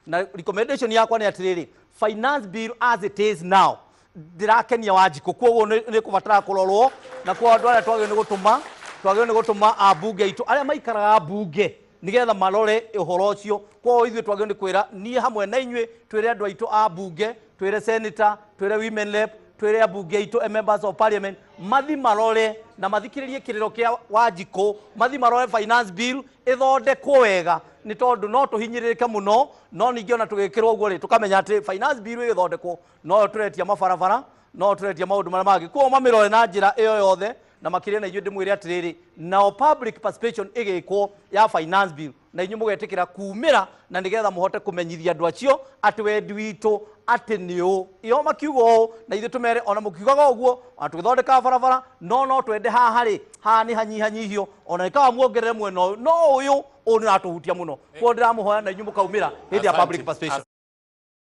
Na recommendation yakwa nĩ atĩrĩrĩ, finance bill as it is now ndĩrakenia Wanjikũ, koguo nĩ kũbatara kũrorwo. Na kwa andũ arĩa twagĩrĩirwo nĩ gũtũma, twagĩrĩirwo nĩ gũtũma ambunge aitũ arĩa maikaraga mbunge nĩgetha marore ũhoro ũcio. Koguo ithuĩ twagĩrĩirwo nĩ kwĩra, niĩ hamwe na inyuĩ, twĩre andũ aitũ a mbunge, twĩre senator, twĩre women rep, twĩre ambunge aitũ, members of parliament, mathi marore na mathikĩrĩrie kĩrĩro kĩa Wanjikũ, mathi marore finance bill ĩthondekwo wega, nĩ tondũ no tũhinyĩrĩrĩke mũno. No ningĩ ona tũgĩkĩrwo ũguo rĩ, tũkamenya atĩ finance bill ĩgĩthondekwo no tũretia mabarabara, no tũretia maũndũ marĩa mangĩ. Koguo mamĩrore na njĩra ĩyo yothe. Na makĩria na inyuĩ ndĩmwĩre atĩrĩrĩ, nao public participation ĩgĩkwo ya finance bill, na inyuĩ mũgetĩkĩra kumĩra na nĩgetha mũhote kũmenyithia andũ acio atĩ wendi witũ atĩ nĩ ũũ. Iyo makiuga ũũ na ithuĩ tũmere ona mũkiugaga ũguo, ona tũgĩthondekaga barabara, no twende haha rĩ, haha nĩ hanyihanyihio, ona nĩ kawa muongerere mwena ũyũ, no ũyũ nĩ ũratũhutia mũno. Koguo ndĩramũhoya na inyuĩ mũkaumĩra hĩndĩ ya public participation.